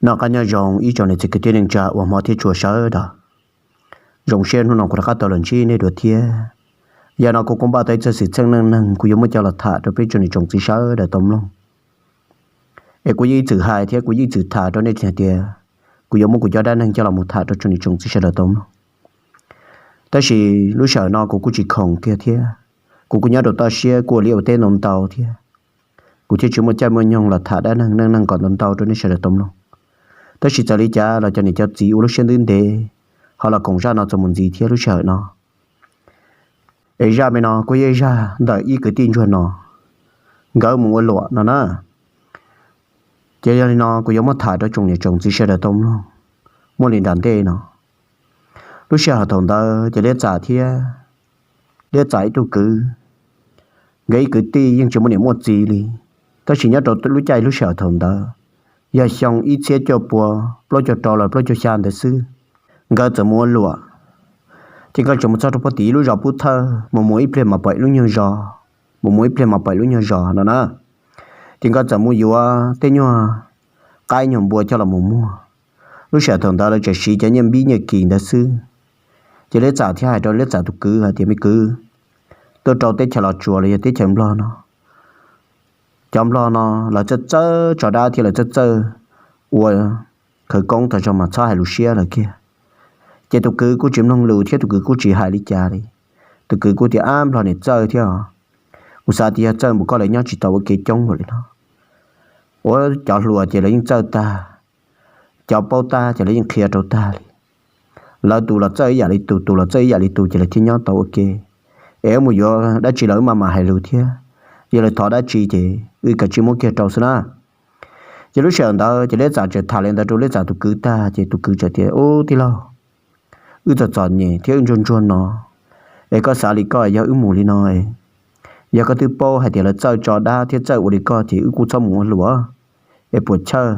Noj qab nyob zoo ib tsoom niam txiv kwv tij neej tsa uas hmov thiab tshua sawv daws. Zoo siab hnub no kuv rov qab tau los ntsib nej dua thiab. Yog no kuv kuj npaj tau ib txog xwm txheej neej neeg kuv yuav muab coj los tham rau peb tsoom niam tsoom txiv sawv daws tau mloog. Es kuv yeej ib txwm hais thiab kuv yeej ib txwm tham rau nej hais tias kuv yuav muab kuv cov dab neeg coj los mus tham rau tsoom niam tsoom txiv sawv daws tau mloog. Tab sis lub sij hawm no kuv kuj tsis khoom kiag thiab, kuv kuj nyob rau toj siab kuj ua liaj ua teb ntau ntau thiab. Kuv thiaj tsis muaj caij muaj nyoog los tham dab neeg neej neeg kom ntau ntau rau nej sawv daws tau mloog. Tab sis txawm li cas los cov niam cov txiv ua lub siab ntev ntev ho los koom zaj no txuas mus ntxiv thiab lub sij hawm no. Es zaj me no kuj yog zaj ntawm ib kwv tij ntsuag no, nkawd mus ua luam no na. Ces yog li no kuv yuav muab tham rau tsoom niam tsoom txiv sawv daws tau mloog. Muaj li nram ntej no, lub sij hawm thaum ntawd ces Liab Txam thiab Liab Txam ib tug kwv, nkawd ib kwv tij yeej tsis muaj niam muaj txiv li. Tab sis nyob rau lub caij lub sij hawm thaum ntawd yog xyoo ib txhiab cuaj pua plaub caug rau los plaub caug xya ntawd xwb, nkawd txawm mus ua luam. Ces nkawd tseem mus txog rau puag tim ib lub zos Pub Thawj, mus mus ib pliag mas pom ib lub nyuag zos, mus mus ib pliag mas pom ib lub nyuag zos no na. Ces nkawd txawm mus yuav tej nyuag qaib nyuag npua coj los mus muag. Lub sij hawm thaum ntawd lawv tseem siv cov nyiaj npib nyiaj kis ntawd xwb. Ces Liab Txam thiaj hais rau Liab Txam tus kwv hais tias, me kwv, tuaj rau teb chaws Los Tsuas los yog teb chaws Nplog no, cov Nplog no lawv txawj txawj tso dab thiab lawv txawj txawj ua khawv koob tas zog mas txhob hais lus siab lawm kiag. Ces tus kwv kuj tsis mloog lus thiab tus kwv kuj tsis hais li cas li. Tus kwv kuj tias, ab, Nplog niam txawj thiab os. Kuv xav tias yog txawj npaum koj lawv nyob tsis tau ua kev coob npaum li no. Ua cov hluas ces lawv yeej txawj tag, cov paub tab ces lawv yeej qhia rau tag li. Lawv tus los txawj ib yam li tus, tus los txawj ib yam li tus ces lawv thiaj nyob tau ua ke. Es wb mus yuav dab tsi los wb maj mam hais lus thiab, yog lawv thov dab tsi ces wb kav tsij muab kiag rau xwb na. Ces lub sij hawm ntawd ces Liab Txam tseem tham li ntawd rau Liab Txam tus kwv tag ces tus kwv txawm tias, ub tij laug, wb txom txom nyem thiab wb ntsuag ntsuag no, es koj xav li koj yog wb mus li no, yog koj twb paub hais tias lawv txawj tso dab thiab txawj ua li koj ces wb kuj txhob mus ua hluas, es puas chawj,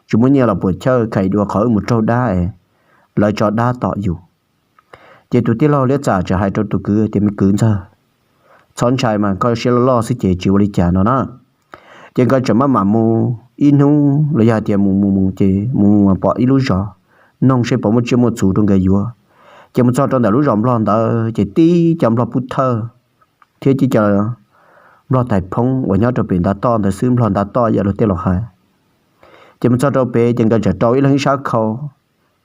tsis muaj nyiaj los puas chawj, khais dua qhov wb mus raug dab es lawv tso dab tom yus. Ces tus tij laug Liab Txam tseem hais rau tus kwv tias, me kwv ntxawg, txhob ntshai mas, koj siab loj loj xwb ces tsis ua li cas no na. Ces nkawd tseem maj mam mus ib hnub los yog hais tias mus mus mus ces mus mus pom ib lub zos, noog seb puas muaj tsiaj muaj txhu rau nkawd yuav. Ces mus txog rau ntawm lub zos Nplog ntawd ces tib cov Nplog Pub Thawj thiab tib cov Nplog Tais Phoob uas nyob rau pem ntav toj ntawd xwb, Nplog ntav toj yam luag tej laus hais. Ces mus txog rau pem ces nkawd tseem rau ib leeg ib sab khau.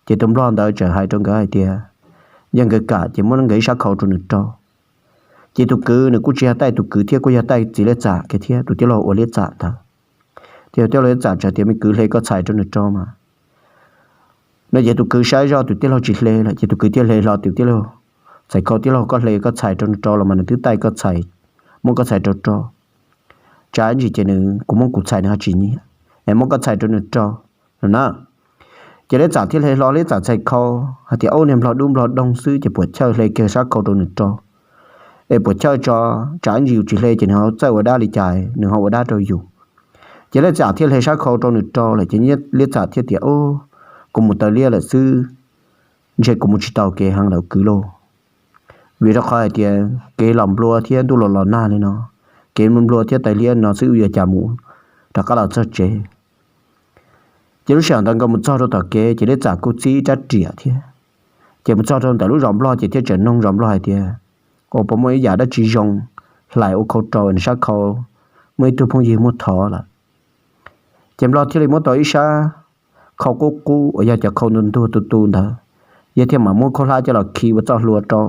Ces tus Nplog ntawd tseem hais rau nkawd hais tias, yog nkawd kam ces muab nkawd ib sab khau rau nws rau. Ces tus kwv nws kuj tsis yog taij tus kwv thiab, kuj yog taij txiv Liab Txam kiag thiab, tus tij laug ua Liab Txam ntawd. Ces tus tij laug Liab Txam tseem tias, me kwv, hle koj txhais rau nws rau mas. No ces tus kwv saib zoj tus tij laug tsis hle lawm ces tus kwv thiaj hle hlo tus tij laug txhais khau, tij laug, koj hle koj txhais rau nws rau los mas nws twb taij koj txhais, muab koj txhais rau rau. Tsam ntsis ces nws, kuv muab kuv txhais nws ho tsis nyiam, es muab koj txhais rau nws rau no na. Ces Liab Txam thiaj hle hlo Liab Txam txhais khau hais tias, ub, niag Nplog dub Nplog doog xwb ces puas chawj, hle kiag sab khau rau nws rau. Es puas chawj tso, tsam ntsis yus tsis hle ces nws ho txawj ua dab li cas nws ho ua dab rau yus. Ces Liab Txam thiaj hle sab khau rau nws rau lawm ces Liab Txam thiaj tias, ub, kuv mus taw liab lawm xwb, ntshe kuv mus tsis tau kev heev lawm kwv lauj. Vim rau qhov hais tias kev los nplua thiab ntuj los los nag li no, kev nplua thiab taw liab no xwb wb yuav cas mus rov qab los txog tsev. Ces lub sij hawm ntawd nkawd mus txog rau tom kev ces Liab Txam kuj txib rab riam thiab. Ces mus txog rau ntawm lub zos Nplog ces thiaj tseem noog zos Nplog hais tias, ua puas muaj ib yam dab tsi zoo hlais ua khau rau nws sab khau, muaj ib tug phooj ywg muab thov lawm. Ces Nplog thiaj li muab tau ib sab khau qub qub uas yog cov khau ntuag ntuag tu tu ntawd, yog thiaj mam muab khaub hlab coj los khi ua txoj hlua rau.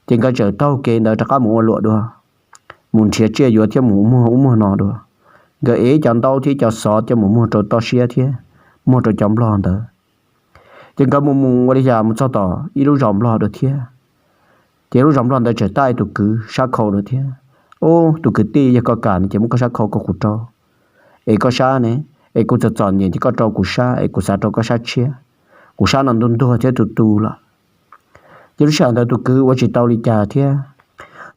Ces nkawd tseem taug kev ntawd rov qab mus ua luam dua, mus nrhiav tsiaj yuav thiab mus muag ub muag no dua. Nkawd ev cov ntaub thiab cov xov coj mus muag rau toj siab thiab muag rau cov Nplog ntawd. Ces nkawd mus mus ua li cas mus txog tom ib lub zos Nplog dua thiab. Ces lub zos Nplog ntawd tseem taij tus kwv sab khau dua thiab, ub, tus kwv tij, yog koj kam no ces muab koj sab khau rau kuv rau. Es koj sab ne, es kuv txom txom nyem ces koj rau kuv sab es kuv xav rau koj sab tshiab, kuv sab no ntuag ntuag thiab tu tu lawm. Ces lub sij hawm ntawd tus kwv ua tsis tau li cas thiab,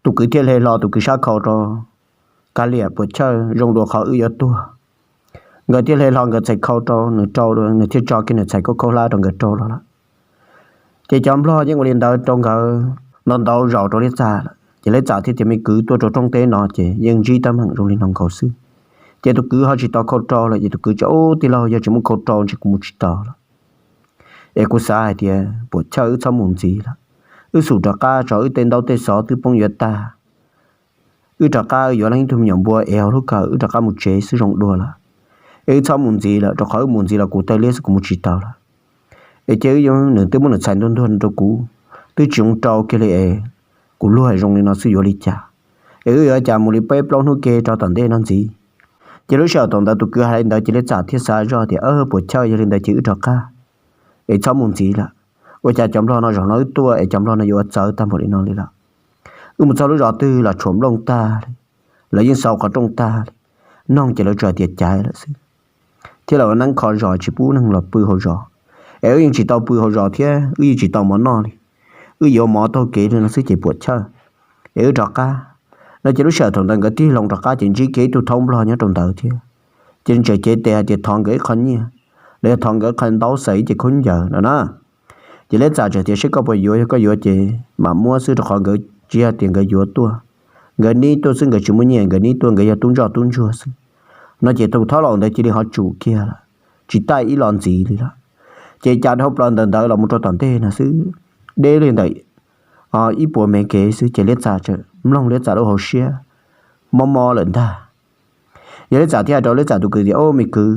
tus kwv thiaj hle hlo tus kwv sab khau rau, kav liam puas chawj, zoo dua qhov wb yuav tuag. Nkawd thiaj hle hlo nkawd txhais khau rau nws rau, nws thiaj tso kiag nws txhais khaub khaub hlab rau nkawd rau los lawm. Ces cov Nplog yeej ua li ntawd rau nkawd ntau ntau zaus rau Liab Txam lawm ces Liab Txam thiaj tias, me kwv, tuaj rau roob teb no ces yeej ntsib teeb meem zoo li no nkaus xwb. Ces tus kwv ho tsis tau khau rau lawm, ces tus kwv tias, Ub, tij laug, yog tsis muaj khau rau ntshe kuv mus tsis tau lawm. Es kuv xav hais tias puam chawj wb txhob mus ntxiv lawm, wb xum rov qab tso wb tej ntaub tej xov twb poob yuav tag, wb rov qab yuav leej ib tug me nyuam npua ev hauv lub kawm, wb rov qab mus tsev xwb zoo dua lawm. Es wb txhob mus ntxiv lawm, rau qhov wb mus ntxiv los kuv tawg liab xwb, kuv mus tsis tau lawm. Es ces wb, nws twb muab nws txhais ntuag ntuag rau kuv, twb tsis zoo rau kiag li es kuv luag zoo li no xwb yuav li cas? Es wb yuav cas mus li peb plaub hnub ke rau tom ntej no ntxiv? Ces lub sij hawm thaum ntawd tus kwv hais li ntawd ces Liab Txam thiaj xav zoj tias, Puam chawj, yog li ntawd ces wb rov qab, es txhob mus ntxiv lawm. Ua cas cov nplog no zaum no wb tuaj es cov nplog no yuav ua txawv tag npaum li no li lawm? Wb mus txog lub zos twg los tshuam nplooj tag li, lawv yeej xau qhov rooj tag li, noog ces lawv tsuas hais tias caiv lawm xwb, thiab lawv ua neeb kho zos tsis pub neeg los pw hauv zos. Es wb yeej tsis tau pw hauv zos thiab wb yeej tsis tau mov noj li, wb yuav mov taug kev li no xwb ces puam chawj, es wb rov qab. No ces lub sij hawm thaum ntawd nkawd tig loo rov qab ces ntsib kiag ib tug thaub nplog nyob rau ntawd thiab, ces tseem cev tes hais tias thov nkawd ib qho nyiaj, los yog thov nkawd ib qho ntaub xaws ib ce khaub ncaws no na. Ces Liab Txam tseem tias, Seb koj puas yuav, yog koj yuav ces mam muab xwb, rau qhov nkawd tsis yog tias nkawd yuav tuaj, nkawd nib tuaj xwb, nkawd tsis muaj nyiaj, nkawd nib tuaj, nkawd yog tub ntsoj tub ntsuag xwb. No ces tus thaub laus ntawd cia li ho tsum kiag lawm, tsis taij ib los ntxiv li lawm. Ces cas dhau plaws ntawm ntawd los mus rau tom ntej no xwb, deb li ntawm ib puas mev kev xwb ces Liab Txam tseem mloog Liab Txam lub hauv siab mob mob lawm ntag. Yog Liab Txam thiaj hais rau Liab Txam tus kwv tias, Au me kwv,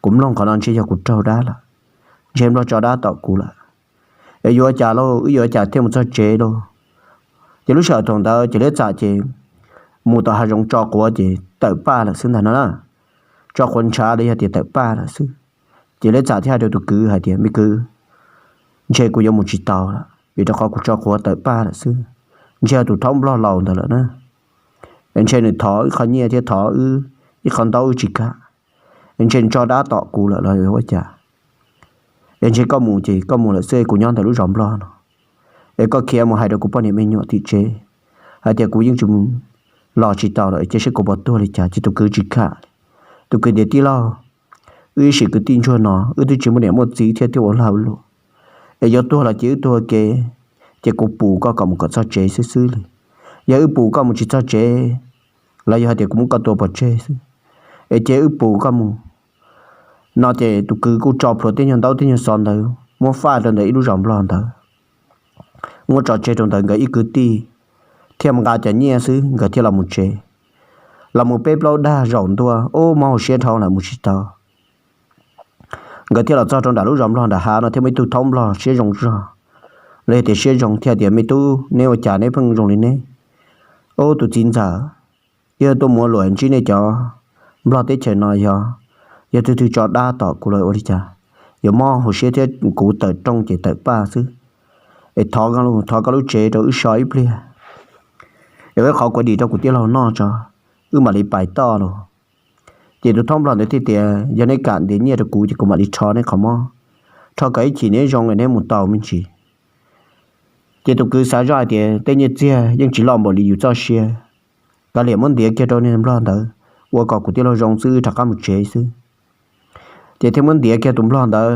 kuv mloog qhov no ntshe yog kuv raug dab lawm, ntshe nplog tso dab tom kuv lawm. Es yuav cas lauj, wb yuav cas thiaj mus txog tsev lauj? Ces lub sij hawm thaum ntawd ces Liab Txam ces mus tom hav zoov tso quav ces tawm paj lawm xwb ntag no na. Tso quav ntshav los yog tias tawm paj lawm xwb. Ces Liab Txam thiaj hais rau tus kwv hais tias, Me kwv, ntshe kuv yuav mus tsis tau lawm vim rau qhov kuv tso quav tawm paj lawm xwb. Ntshe yog tus thaub nplog laus ntawd lawm na. Ntshe nws thov wb qhov nyiaj thiab thov wb ib qho ntaub wb tsis kam. Ntshe nws tso dab tom kuv lawm los ua cas. Es ntshe koj mus ces koj mus lawm xwb, kuv nyob ntawm lub zos nplog no. Es koj khiav mus hais rau kuv poj niam me nyuam tim tsev hais tias kuv yeej tsis los tsis tau lawm, cia seb kuv puas tuag li cas. Ces tus kwv tsis kam li. Tus kwv tias, Tij laug, wb ib sim kwv tij ntsuag no wb twb tsis muaj niam muaj txiv thiab twb ua lag ua luam, es yuav tuag los cia wb tuag ke, ces kuv pus koj kom mus kom txog tsev xwb xwb li. Yog wb pus koj mus tsis txog tsev los yog hais tias kuv muab koj tua pov tseg xwb, es cia wb pus koj mus. No ces tus kwv kuj tso plhuav tej nyuag ntaub tej nyuag xov ntawd muab faj rau ntawm ib lub zos nplog ntawd, muab tso tseg rau ntawd nkawd ib kwv tij, thiaj mus nqa cov nyiaj xwb nkawd thiaj los mus tsev. Los mus peb plaub dag zaum ntua, ub, mob hauv siab dhau lawm mus tsis tau. Nkawd thiaj los txog rau nram lub zos nplog nram hav no thiab muaj ib tug thaub nplog siab zoo zog, los yog tias siab zoo thiaj tias, Me tub, neb ua cas neb pheej zoo li neb? Ub, tus txiv ntxawm, yog tuaj mus ua luam ntsib nej cov nplog teb chaws no yog, yog twg twg tso dab tom kuv los ua li cas, yuav mob hauv siab thiab kuv tawm rooj ces tawm paj xwb. Es thov, thov koj lub tsev rau wb so ib pliag, es ua ib qhov kuav dim rau kuv tij laug noj tso, wb mam li pais toj los. Ces tus thaub nplog ntawd thiaj tias, Yog neb kam ntiav nyiaj rau kuv ces kuv mam li rho neb qhov mob, rho kom ib chim neb zoo es neb mus tau me ntsis. Ces tus kwv xav zoj hais tias, Tej nyiaj txiag yeej tsis loj npaum li yus txoj sia, kav liam muab ntiav kiag rau niag nplog ntawd, ua kom kuv tij laug zoo xwb wb rov qab mus tsev xwb. Ces thiaj muab ntiav kiag tus nplog ntawd,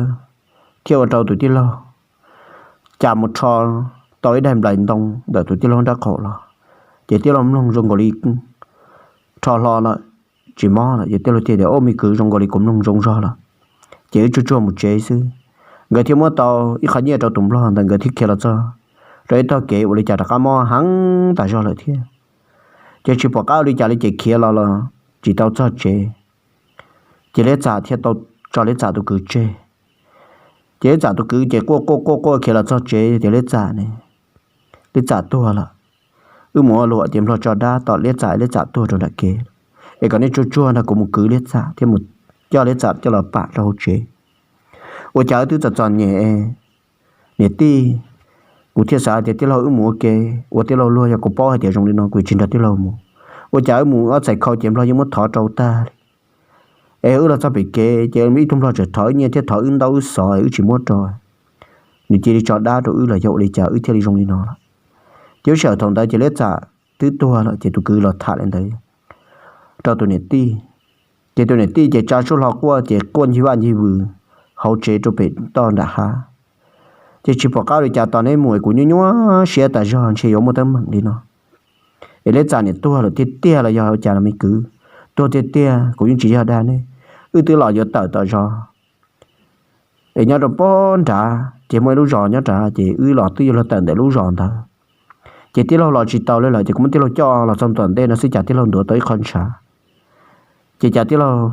thiaj ua rau tus tij laug cas mus rho tau ib daim nplais ntoo ntawm tus tij laug nrab qaum los. Ces tij laug mloog zoo nkaus li rho hlo lawm, tsis mob lawm. Ces tij laug thiaj tias, Ub, me kwv, zoo nkaus li kuv mloog zoo zog lawm, ces wb tsuag tsuag mus tsev xwb. Nkawd thiaj muab tau ib qho nyiaj rau tus nplog ntawd, nkawd thiaj khiav los txog rau ib tog kev ua li cas rov qab mob heev tas zog lawm thiab. Ces tsis pom qab ua li cas li ces khiav los los tsis tau txog tsev. Ces Liab Txam thiaj tau tso Liab Txam tus kwv tseg. Ces Liab Txam tus kwv ces quaj quaj quaj quaj khiav los txog tsev tias, Liab Txam ne, Liab Txam tuag lawm. Wb mus ua luam ces nplog tso dab tom Liab Txam, Liab Txam tuag rau nram kev. Es kom nej tsuag tsuag nrog kuv mus kwv Liab Txam thiab mus coj Liab Txam coj los pam rau hauv tsev. Ua cas wb twb txom txom nyem, niam tij, kuv thiaj xav tias tij laug wb mus ua ke, ua tij laug luag, yog kuv paub hais tias zoo li no kuv tsis nrog tij laug mus. Ua cas wb mus ob txhais khau ces nplog yeej muab thov rau tag li. Es wb los txog pem kev ces ib tug nplog tseem thov wb nyiaj thiab thov wb ntaub wb xov wb tsis muab rau. Nws cia li tso dab rau wb los yog ua li cas wb thiaj li zoo li no lawm. Ces lub sij hawm thaum ntawd ces Liab Txam twb tuag lawm ces tus kwv los tham li ntawd rau tus niam tij. Ces tus niam tij ces tsa suab hlo quaj ces quaj ncig vaj ncig vws hauv tsev rau pem toj nram hav. Ces tsis pom qab li cas, tos neb mus es kuv nyuaj nyuaj siab tas zog, ntshe yuav muaj teeb meem li no. Es Liab Txam niam tuag lawm tiag tiag los yog ua cas los me kwv? tuag tiag tiag, kuv yeej tsis yog dag nej. Wb twb los yuav tawm tom zos, es nyob rau pob nrad ces muaj ib lub zos nyob nrad, ces wb los twb yuav luag tawm ntawm lub zos ntawd. Ces tij laug los tsis tau li lawm, ces kuv muab tij laug coj los txog tom ntej no xwb, cas tij laug ntuav tau ib qho ntshav. Ces cas tij laug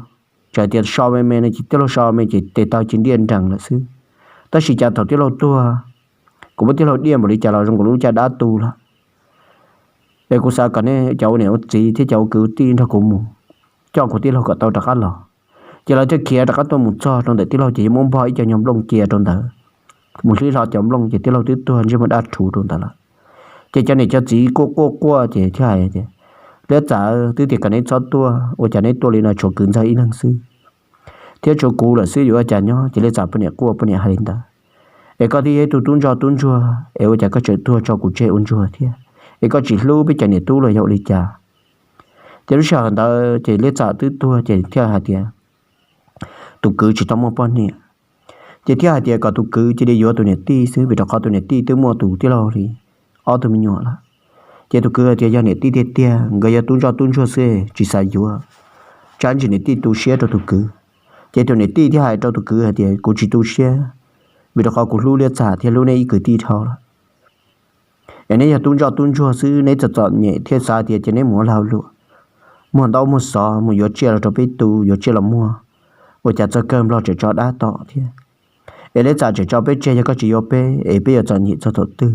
txawm tias so me me no, ces tij laug so me ces tes taw cia diaj nrees lawm xwb. Tab sis cas thaum tij laug tuag, kuv muab tij laug diaj npaum li cas los zoo nkaus lub caj dab tu lawm. Es kuv xav kom nej cov ua niam ua txiv thiab cov ua kwv ua tij nrog kuv mus coj kuv tij laug kom tau rov qab los. Ces lawv thiaj khiav rov qab tuaj mus txog rau ntawm tij laug, ces yuav muab npog ib co nyuag nplooj cia rau ntawd, mus hlib hlo cov nplooj, ces tij laug twb tuag ntsej muag daj rhuv rau ntawd lawm. Ces cov niam cov txiv quaj quaj quaj ces thiaj hais tias, Liab Txawm, twb tias kom neb txhob tuaj, ua cas neb tuaj li no, tshuav kwv ntxawg ib leeg xwb thiab tshuav kuv lawm xwb, yuav ua cas nyob? Ces Liab Txawm poj niam quaj, poj niam hais li ntawd, Es koj twb yog ib tug tub ntsoj tub ntsuag, es ua cas koj tseem tuag tso kuv tseg ua ntsuag thiab? Es koj tsis hlub peb cov niam tub los yog ua li cas? Ces lub sij hawm ntawd ces Liab Txawm twb tuag, ces thiaj hais tias tus kwv tsis tau muaj poj niam, ces thiaj hais tias kom tus kwv cia li yuav tus niam tij xwb, vim rau qhov tus niam tij twb muaj tus tij laug li ob tug me nyuam lawm. Ces tus kwv hais tias yog niam tij tiag tiag, nkawd yog tub ntsoj tub ntsuag xwb, tsis xav yuav, tsam ntsis niam tij tu siab rau tus kwv. Ces tus niam tij thiaj hais rau tus kwv hais tias, Kuv tsis tu siab, vim rau qhov kuv hlub Liab Txawm thiab hlub neb ib kwv tij dhau lawm. Es neb yog tub ntsoj tub ntsuag xwb, neb txom txom nyem thiab xav tias ces neb mus ua lag luam, muag ntaub muag xov, mus yuav tsiaj los rau peb tu, yuav tsiaj los muag, ua cas txog kawg Nplog tseem tso dab tom thiab. Es Liab Txawm tseem tso peb tseg, yog koj tsis yuav peb es peb yuav txom nyem txog thaum twg?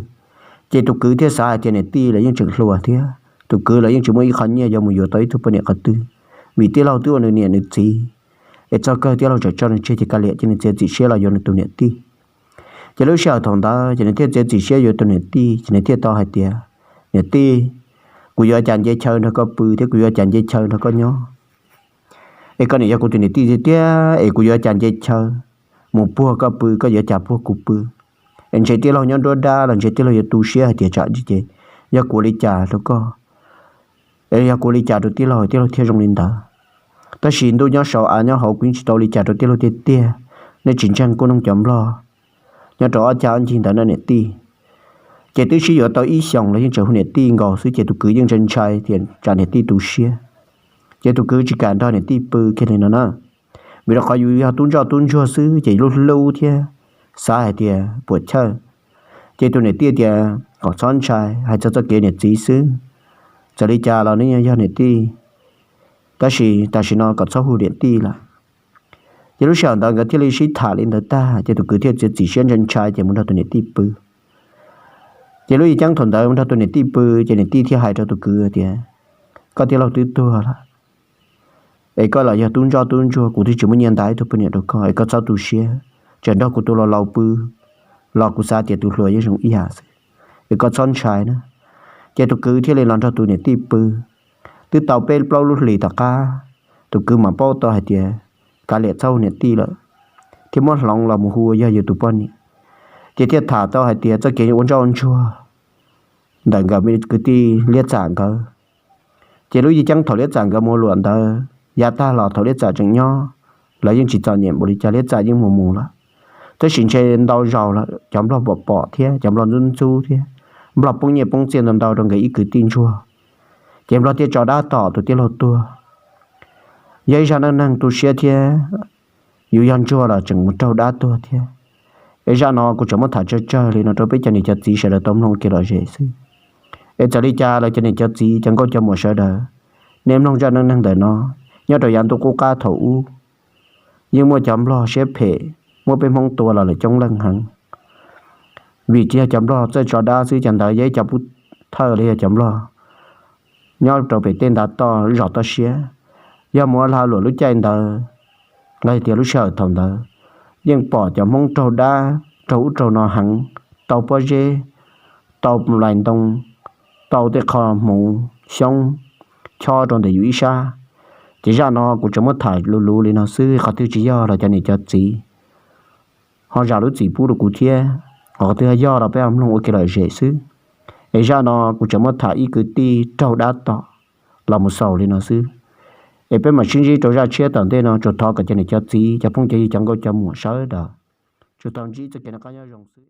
Ces tus kwv thiaj xav hais tias niam tij los yeej tseem hluas thiab, tus kwv los yeej tsis muaj ib qho nyiaj yuav mus yuav tau ib tug poj niam qhov twg, vim tij laug twb ua nws niam nws txiv. Es txog kawg tij laug tseem tso nws tseg, ces kav liam cia nws txiav txim siab los yuav nws tus niam tij. Ces lub sij hawm thaum ntawd ces nws thiaj txiav txim siab yuav tus niam tij, ces nws thiaj tau hais tias, Niam tij, kuv yuav cas nce chaw nrog koj pw thiab kuv yuav cas nce chaw nrog koj nyob? Es koj niam yog kuv tus niam tij tiag tiag, es kuv yuav cas nce chaw mus puag koj pw, koj yuav cas puag kuv pw? Es ntshe tij laug nyob nruab dab los ntshe tij laug yuav tu siab hais tias tsam ces yog kuv ua li cas rau koj, es yog kuv ua li cas rau tij laug, tij laug thiaj zoo li ntawd. Tab sis ntuj nyob saud av nyob hauv, kuv yeej tsis tau ua li cas rau tij laug tiag tiag. Nej tsis ntseeg kuj noog cov Nplog nyob rau ob cag ob ncig ntawd na niam tij. Ces twb sib yuav tau ib xyoos los yeej tseem hu niam tij nkaus xwb, ces tus kwv yeej ntshai ntshai tias tsam niam tij tu siab. Ces tus kwv tsis kam nrog niam tij pw kiag li no na, vim rau qhov yus yog tub ntsoj tub ntsuag xwb, ces lub hlub thiab xav hais tias puam chawj. Ces tus niam tij tias kom txhob ntshai, hais txog txoj kev niam txiv xwb, txawm li cas los nws yog niam tij, tab sis tam sim no kom txhob hu niam tij lawm. Ces lub sij hawm ntawd nkawd thiaj li sib tham li ntawd tag, ces tus kwv thiaj txiav txim siab ntshai ntshai ces mus nrog tus niam tij pw. Ces lub caij thaum ntawd mus nrog tus niam tij pw, ces niam tij thiaj hais rau tus kwv tias, Koj tij laug twb tuag lawm, es koj los yog tub ntsoj tub ntsuag, kuv twb tsis muaj nyiaj ntaus ib tug poj niam rau koj, es koj txhob tu siab. Tseem nrog kuv tus laus laus pw los kuv xav tias tus hluas yeej zoo ib yam xwb, es koj txhob ntshai na. Ces tus kwv thiaj li los nrog tus niam tij pw. Twb tau peb plaub lub hlis tom qab, tus kwv mam paub tau hais tias kav liam txhob hu niam tij lawm, thiab muab hloov los mus hu yog yus tus poj niam. Ces thiaj tham tau hais tias txoj kev ua ntsoj ua ntsuag ntawm nkawd kwv tij Liab Txam nkawd. Ces lub caij thaum Liab Txam nkawd mus ua luam ntawd yav tag los thaum Liab Txam tseem nyob, lawv yeej tsis txom nyem npaum li cas, Liab Txam yeej mus mus lawm. Tab sis ntshe ntau zaus lawm cov Nplog pom pom thiab cov Nplog ntxub ntxub thiab Nplog poob nyiaj poob txiaj ntau ntau rau nkawd ib kwv tij ntsuag, ces Nplog thiaj tso dab tom tus tij laug tuag. Yog ib zaj neej neeg tu siab thiab, yus yog ntsuag los tseem mus raug dab tuag thiab. Es zaj no kuv tseem muab tham tsawg tsawg li no rau peb cov niam cov txiv sawv daws tau mloog ua kev lom zem xwb. Es txawm li cas los cov niam cov txiv cov nkauj cov muam sawv daws, nej mloog zaj neej neeg ntawm no, nyob rau yav ntuj qub qab thaum ub, yeej muaj cov Nplog siab phem muab peb Hmoob tua los lawm coob leej heev. Vim tsis yog cov Nplog txawj tso dab xwb, cov ntawd yog ib cov pub thawj los yog cov Nplog nyob rau pem tej ntav toj zos toj siab. Yog mus ua lag luam lub caij ntawd los yog tias lub sij hawm thaum ntawd, yeej pom cov Hmoob raug dab raug ub raug no heev, tau pob zeb, tau nplais ntoo, tau tej qho hmoov xyoob chob rau ntawm yus ib sab. Ces zaj no kuv tseem muab tham luv luv li no xwb, qhov twg tsis yog los cov niam cov txiv ho zam lub txim pub rau kuv thiab, qhov twg yog los peb ho mloog ua kev lom zem xwb. Es zaj no kuv tseem muab tham ib kwv tij raug dab tom los mus xaus li no xwb. Es peb mam sib ntsib rau zaj tshiab tom ntej no, tsuas thov kom cov niam cov txiv cov phooj cov ywg cov nkauj cov muam sawv daws tsuas tau ntsib txoj kev noj qab nyob zoo xwb.